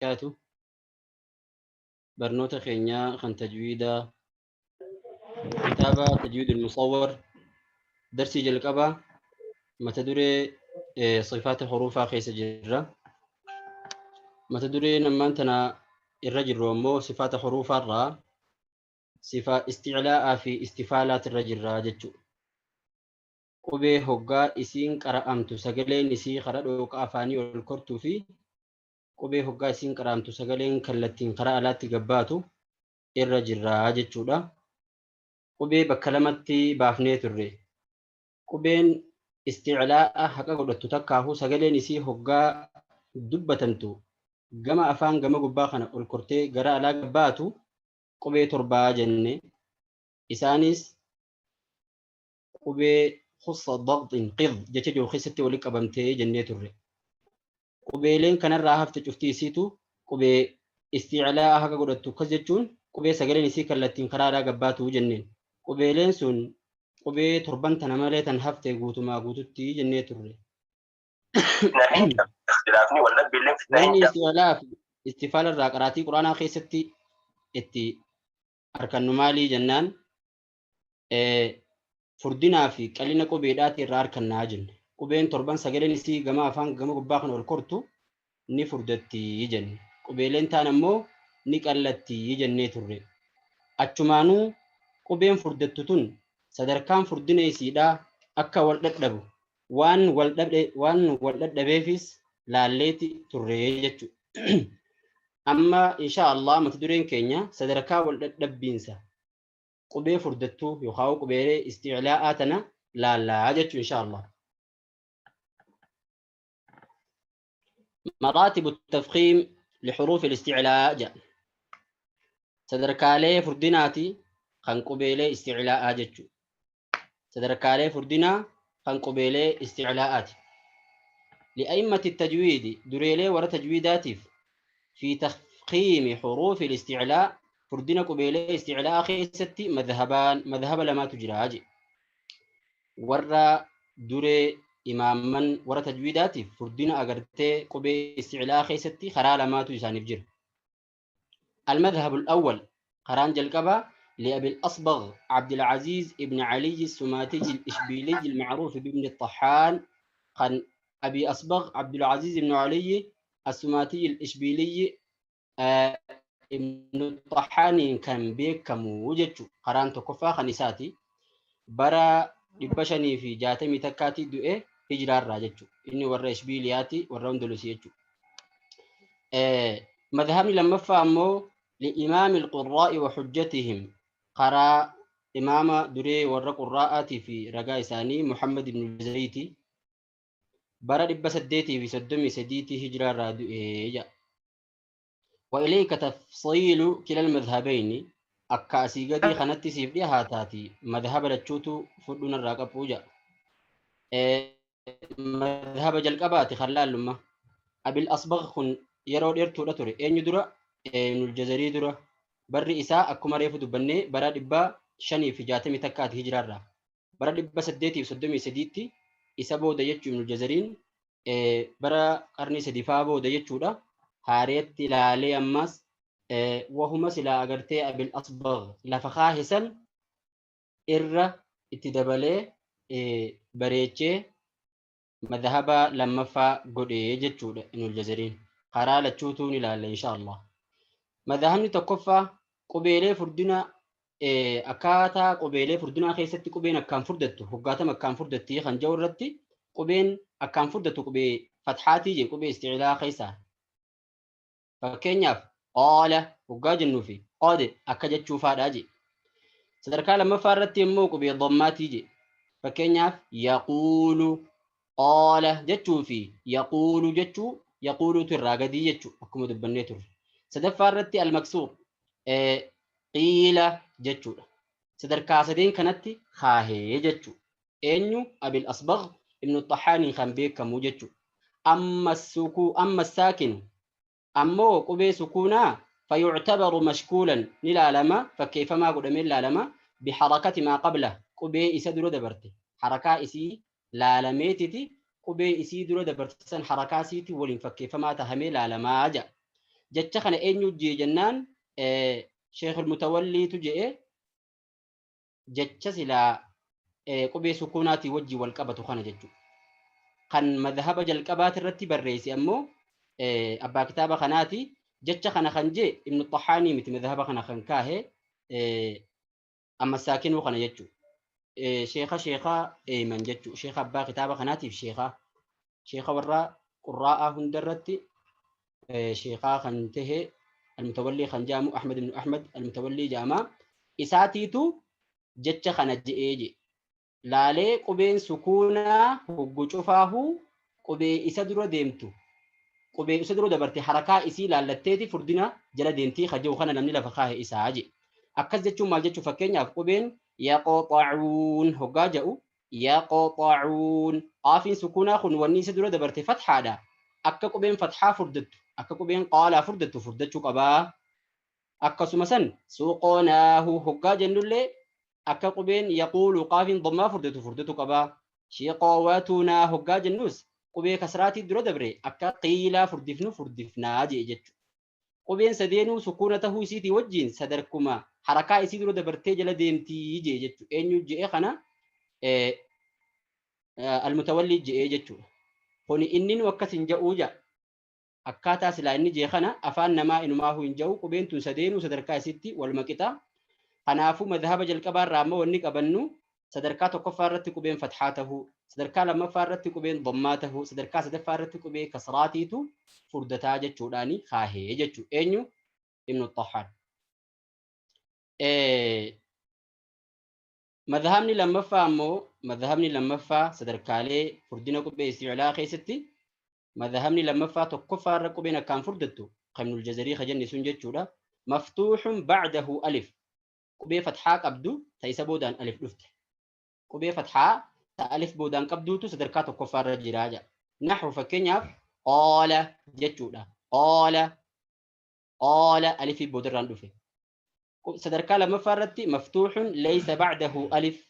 Barakaatu. Barnoota keenya kan tajwiidaa kitaaba Tajwiidul Musawwar darsii jalqabaa mata duree sifaata huruufaa keessa jirra. Mata dureen ammaan tana irra jirru ammoo sifaata huruufaarraa sifa isticlaa'aa fi istifaalaat irra jirra jechuudha. Qubee hoggaa isiin qara'amtu sagaleen isii karaa dhooqa afaanii ol kortuu fi qubee hoggaa isiin qara'amtu sagaleen kallattiin karaa alaatti gabbaatu irra jirra jechuudha. Qubee bakka lamatti baafnee turre. Qubeen isticlaa'a haqa godhattu takkaahuu sagaleen isii hoggaa dubbatamtu gama afaan gama gubbaa kana ol kortee gara alaa gabbaatu qubee torbaa jenne. Isaanis qubee khussa daqxin qid jecha jiru keessatti walitti qabamtee jennee turre. Qubeeleen kanarraa hafte cufti isiitu qubee isticlaa'a haqa godhattu akkas jechuun qubee sagaleen isii kallattiin karaa alaa gabbaatu jenneen. Qubeeleen sun qubee torban tana malee tan hafte guutumaa guututti jennee turre. Wanni isticlaa'a fi istifaala irraa qaraatii Qur'aanaa keessatti itti arkannu maalii jennaan furdinaa fi qal'ina qubeedhaati irraa arkannaa jenne. Qubeen torban sagaleen isii gama afaan gama gubbaa kan ol kortu ni furdatti jenne. Qubeeleen taan ammoo ni qallatti jennee turre. Achumaanuu qubeen furdattu tun sadarkaan furdina isiidhaa akka wal dhadhabu waan wal dhabde waan wal dhadhabeefis laalleeti turre jechuudha. Amma insha Allah mata dureen keenya sadarkaa wal dhadhabbiinsa qubee furdattuu yookaan qubeelee isticlaa'aa tana laallaa jechuu insha Allah. مراتب التفخيم لحروف الاستعلاء جاء sadarkaalee furdinaati kan qubeelee isticlaa'aa jechuu sadarkaalee furdinaa kan qubeelee isticlaa'aati. Li'a'immati tajwiidi dureelee warra tajwiidaatiif fi tafkiimi xuruufi isticlaa furdina qubeelee isticlaa keessatti madhabaan madhaba lamaatu jira je. Warra duree imaamman warra tajwiidaatiif furdina agartee qubee isticlaa keessatti karaa lamaatu isaaniif jira. المذهب الأول قران جلقبة لأبي الأصبغ عبد العزيز ابن علي السماتي الإشبيلي المعروف بابن الطحان قن أبي أصبغ عبد العزيز بن علي السماتي الإشبيلي ابن الطحان كان بيكم وجدت قران تكفى خنيساتي برا دبشني في جاتمي تكاتي دوئه هجرار راجتشو إني ورا إشبيلياتي ورا أندلسيتشو. Madhabni lammaffaa ammoo li'imaami alqurraa'i wa hujjatihim karaa imaama duree warra qurraa'aatii fi ragaa isaanii Muhammad ibn Jazariiti bara 833 hijiraa irraa du'ee jedha. Wa ilayka tafsiilu kila almadhabayni akka asii gadii kanatti siif dhiyaataati madhaba lachuutu fudhu narraa qaphuu jedha. Madhaba jalqabaati kan laallumma. Abil Asbagh kun yeroo dheertuudha ture. Eenyu dura? Ibnul Jazarii dura. Barri isaa akkuma reefu dubbannee bara 561 hijiraarraa. Bara 833tti isa booda jechuu Ibnul Jazariin bara qarnii sadifaa booda jechuudha. Haareetti ilaalee ammas wahuma silaa agartee Abil Asbagh lafa kaahe san irra itti dabalee bareechee madhaba lammaffaa godhe jechuudha Ibnul Jazariin. Karaa lachuutuu ni ilaalla insha Allah. Madhabni tokkoffaa qubeelee furdina akkaataa qubeelee furdinaa keessatti qubeen akkaan furdattu hoggaatam akkaan furdatti kan jedhu irratti qubeen akkaan furdattu qubee fathaatii jee qubee isticlaa keessaa. Fakkeenyaaf qaala hoggaa jennuu fi qad akka jechuufaadha jee. Sadarkaa lammaffaa irratti immoo qubee dhammaatii jee. Fakkeenyaaf yaquulu qaala jechuu fi yaquulu jechuu yaquuluutu irraa gadii jechuu akkuma dubbannee turre. Sadaffaa irratti almaksuur qiila jechuudha. Sadarkaa sadeen kanatti kaahee jechuu. Eenyu Abil Asbagh ibnu Xahaaniin kan beekamu jechuu. Amma sukuu amma saakinu ammoo qubee sukuunaa fayuctabaru mashkuulan ni laalama fakkeeffamaa godhamee laalama biharakati maa qabla qubee isa dura dabarte harakaa isii laalameetiti qubee isii dura dabarte san harakaa isiitti waliin fakkeeffamaa tahamee laalamaa jedha. Jecha kana eenyu jee jennaan Sheekhul Mutawalliitu je'e jecha silaa qubee sukuunaatii wajjin wal qabatu kana jechuudha. Kan madhaba jalqabaati irratti barreesse ammoo abbaa kitaaba kanaati. Jecha kana kan jee Ibnu Xahaanii miti madhaba kana kan kaahe amma saakinuu kana jechuudha. Sheekha sheekha eeman jechuudha. Sheekha abbaa kitaaba kanaatiif sheekha. Sheekha warra qurraa'aa hundarratti sheekhaa kan tahe almutawallii kan jedhamu Ahmad ibn Ahmad almutawallii jedhama. Isaatiitu jecha kana je'ee je. Laalee qubeen sukuunaa hoggu cufaahuu qubee isa dura deemtu qubee isa dura dabarte harakaa isii laallatteeti furdina jala deemtii kaji'u kana namni lafa kaahe isaa je. Akkas jechuun maal jechuu fakkeenyaaf qubeen yaqoxacuun hoggaa jedhu yaqoxacuun qaafiin sukuunaa kun wanni isa dura dabarte fathaadha. Akka qubeen fathaa furdattu akka qubeen qaalaa furdattu furdachuu qabaa. Akkasuma san suqoonaahu hoggaa jennullee akka qubeen yaquulu qaafiin dhammaa furdatu furdatu qabaa. Shiqoowatunaa hoggaa jennus qubee kasraatii dura dabre akka qiilaa furdifnu furdifnaa jee jechuudha. Qubeen sadeenuu sukuuna tahuu isiitii wajjin sadarkuma harakaa isii dura dabartee jala deemtii jee jechuudha. Eenyu je'e kana almutawallii je'ee jechuudha. Kuni inni nu akkas hin ja'uu ja'a. Akkaataa silaa inni jee kana afaan namaa inumaahuu hin ja'u qubeen tun sadeenuu sadarkaa isitti waluma qixa. Kanaafuu madhaba jalqabaa irraa ammoo wanni qabannu sadarkaa tokkoffaa irratti qubeen fathaa tahuu, sadarkaa lammaffaa irratti qubeen dhammaa tahuu, sadarkaa sadaffaa irratti qubee kasraatiitu furdataa jechuudhaani kaahee jechuu. Eenyu? Ibnu Xahaan. Madhabni lammaffaa ammoo madhabni lammaffaa sadarkaalee furdina qubee isti'laa keessatti madhabni lammaffaa tokkoffaa irra qubeen akkaan furdattu kan Ibnul Jazarii ka jenne sun jechuudha. Maftuuxun ba'dahu alif qubee fathaa qabdu ta isa boodaan alif dhufte. Qubee fathaa ta alif boodaan qabduutu sadarkaa tokkoffaa irra jiraa jedha. Naxwu fakkeenyaaf qaala jechuudha. Qaala qaala alifii boodarraan dhufe. Sadarkaa lammaffaa irratti maftuuxun laysa ba'dahu alif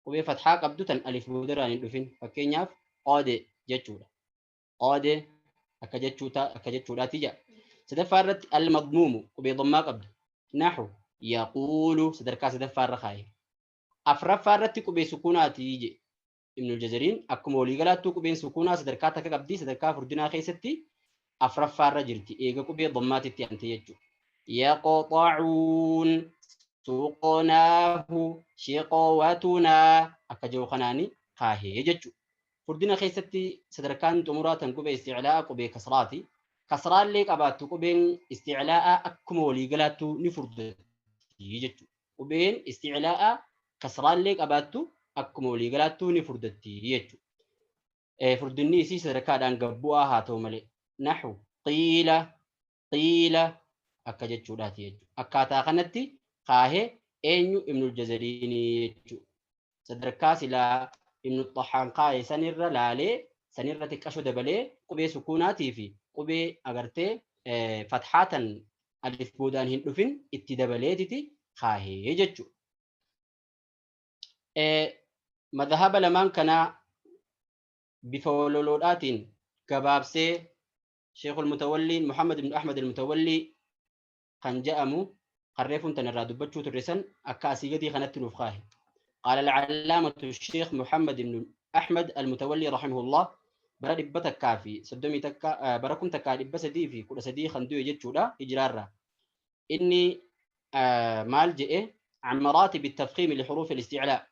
qubee fathaa qabdu tan alif boodarraan hin dhufin. Fakkeenyaaf qaade jechuudha. Qaade akka jechuuta akka jechuudhaati jedha. Sadaffaa irratti al-madmuumu qubee dhammaa qabdu. Naxwu yaquulu sadarkaa sadaffaa irra kaa'e. Afraffaa irratti qubee sukuunaati jedhe. Ibnul Jazariin akkuma waliigalaattuu qubeen sukuunaa sadarkaa takka qabdi sadarkaa furdinaa keessatti afraffaa irra jirti eega qubee dhammaatitti aante jechuudha. Yaqoxacuun suqonaahu shiqowatunaa akka jiru kanaani kaahee jechuudha. Furdina keessatti sadarkaan xumuraa tan qubee isticlaa'a qubee kasraati. Kasraallee qabaattu qubeen isticlaa'a akkuma waliigalaattuu ni furdatti jechuudha. Qubeen isticlaa'a kasraallee qabaattu akkuma waliigalaattuu ni furdatti jechuudha. Furdinni isii sadarkaadhaan gad bu'aa haa ta'u malee. Naxwu qiila qiila akka jechuudhaati jechuudha. Akkaataa kanatti kaahee eenyu Ibnul Jazariinii jechuudha. Sadarkaa silaa Ibnu Xahaan kaaye sanirra laalee sanirra xiqqasho dabalee qubee sukuunaatii fi qubee agartee fathaa tan alif boodaan hin dhufin itti dabaleetiti kaahee jechuudha. Madhaba lamaan kanaa bifa waloloodhaatiin gabaabsee Sheekhul Mutawalliin Muhammad ibn Ahmad al-Mutawallii kan jedhamu kan reefuun tan irraa dubbachuu turre san akka asii gadii kanatti nuuf kaahe. Qaala al-Allaamatu Sheekh Muhammad ibn Ahmad al-Mutawallii rahimahullah bara 131 bara 1313 kan du'e jechuudha hijiraarraa. Inni maal jedhe عن مراتب التفخيم لحروف الاستعلاء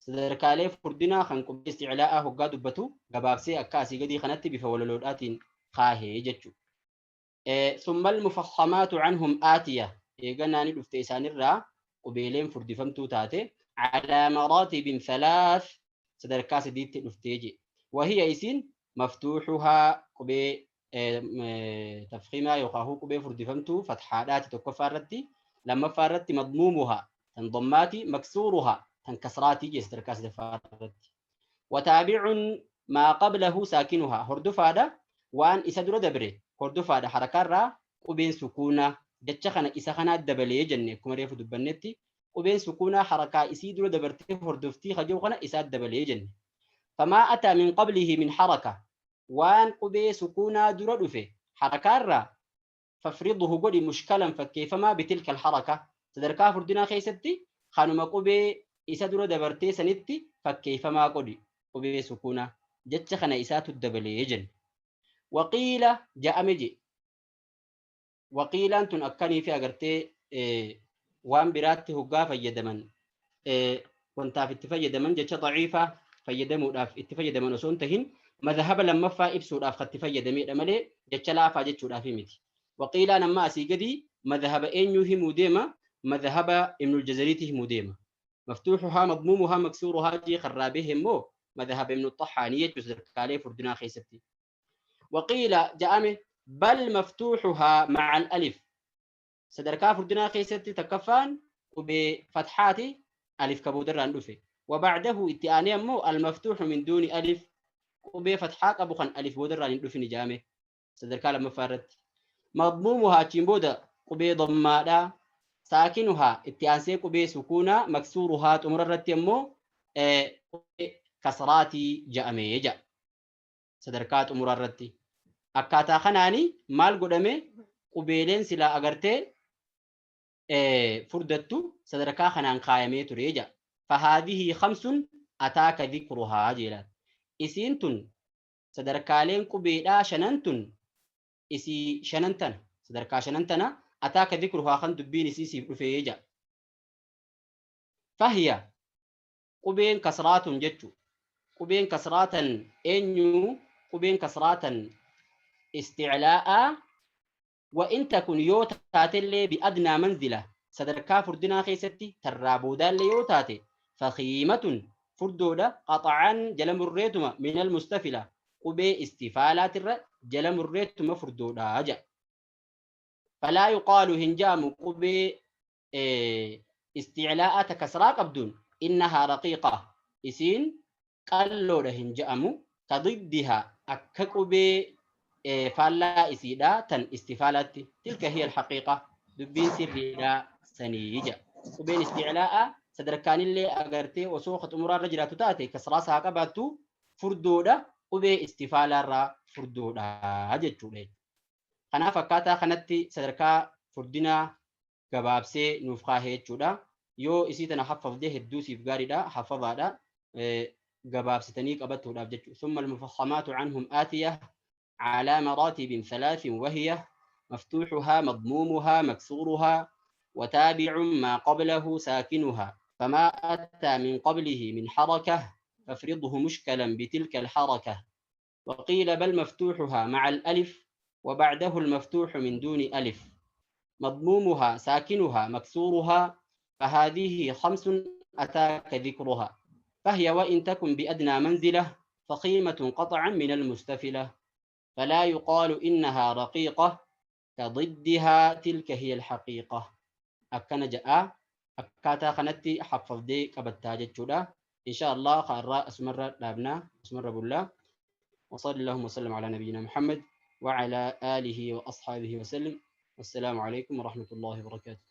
sadarkaalee furdinaa kan qubee isticlaa'aa hoggaa dubbatu gabaabsee akka asii gadii kanatti bifa walaloodhaatiin kaahee jechuudha. ثم المفخمات عنهم آتية eeganaa ni dhufte isaanirraa qubeeleen furdifamtuu taate على مراتب ثلاث sadarkaa sadiitti dhuftee jedhe. وهي isiin مفتوحها qubee tafkiimaa yookaan qubee furdifamtuu fathaadhaati tokkoffaa irratti lammaffaa irratti مضمومها tan dhammaati مكسورها tan kasraatii jee sadarkaa sadaffaa irratti. وتابع ما قبله ساكنها hordofaadha waan isa dura dabre hordofaadha harakaarraa qubeen sukuunaa jecha kana isa kanaa dabalee jenne akkuma reefu dubbannetti qubeen sukuunaa harakaa isii dura dabartee hordoftii kajoo kana isaa dabalee jenne. فما أتى من قبله من حركة waan qubee sukuunaa dura dhufe harakaarraa Fafridhu godhi mushkalan fakkeeffamaa bitilka alharaka. Sadarkaa furdinaa keessatti kanuma qubee isa dura dabartee sanitti fakkeeffamaa godhi qubee sukuunaa. Jecha kana isaatu dabalee jenna. Waqiila ja'ame je. Waqiilaan tun akkanii fi agartee waan biraatti hoggaa fayyadaman wantaaf itti fayyadaman jecha daciifaa fayyadamuudhaaf itti fayyadaman osoo hin tahin madhaba lammaffaa ibsuudhaaf kan itti fayyadameedha malee jecha laafaa jechuudhaaf miti. Waqiilaan amma asii gadi madhaba eenyuu himuu deema? Madhaba Ibnul Jazariitii himuu deema. Maftuuxuhaa madmuumuhaa maksuuruhaa jee karraa bahe immoo madhaba Ibnu Xahaanii jechuu sadarkaalee furdinaa keessatti. Waqiila ja'ame bal maftuuxuhaa ma'al alif. Sadarkaa furdinaa keessatti takkaffaan qubee fathaati alif ka boodarraan dhufe. Wabacdahu itti aanee ammoo almaftuuxu min duuni alif qubee fathaa qabu kan alif boodarraan hin dhufin ja'ame sadarkaa lammaffaa irratti. Madmuumuhaa achiin booda qubee dammaadha. Saakinuhaa itti aansee qubee sukuunaa maksuuruhaa xumura irratti ammoo qubee kasraatii ja'ame ja'a. Sadarkaa xumuraa irratti. Akkaataa kanaani maal godhame qubeeleen silaa agartee furdattu sadarkaa kanaan kaayamee ture jedha. Fahaadihii khamsun ataaka dhikruhaa jeelaan. Isiin tun sadarkaaleen qubeedhaa shanan tun isii shanan tana sadarkaa shanan tana ataaka dhikruhaa kan dubbiin isii siif dhufee jedha. Fahiya qubeen kasraatun jechu qubeen kasraatan eenyu qubeen kasraatan isticlaa'aa wa in takun yoo taatellee bi'adnaa manzila sadarkaa furdinaa keessatti tarraa boodaallee yoo taate fakhiimatun furdoodha qaxa'an jala murreetuma minal mustafila qubee istifaalaatirra jala murreetuma furdoodha jedha. Falaa yuqaalu hin ja'amu qubee isticlaa'a ta kasraa qabduun innahaa raqiiqa isiin qalloodha hin ja'amu ka diddihaa akka qubee faallaa isiidha tan istifaalaatti tilka hiya alhaqiiqa dubbiin sirriidha sanii jedha. Qubeen isticlaa'a sadarkaanillee agartee osoo ka xumuraarra jiraatu taate kasraas haa qabaattu furdoodha qubee istifaalaarraa furdoodha jechuudha. Kanaaf akkaataa kanatti sadarkaa furdinaa gabaabsee nuuf kaahee jechuudha. Yoo isii tana haffafde hedduu siif gaariidha haffafaadha gabaabsitanii qabatuudhaaf jechuudha. Summa al-mufakhamaatu anhum aatiya على مراتب ثلاث وهي مفتوحها مضمومها مكسورها وتابع ما قبله ساكنها فما أتى من قبله من حركة فافرضه مشكلا بتلك الحركة. وقيل بل مفتوحها مع الألف وبعده المفتوح من دون ألف مضمومها ساكنها مكسورها فهذه خمس أتاك ذكرها فهي وإن تكن بأدنى منزلة فقيمة قطعا من المستفلة فلا يقال إنها رقيقة كضدها تلك هي الحقيقة. أكن جاء أكاتا خنتي حفظ دي كبتاجة إن شاء الله خارا أسمر لابنا أسمر بالله. وصلى اللهم وسلم على نبينا محمد وعلى آله وأصحابه وسلم. والسلام عليكم ورحمة الله وبركاته.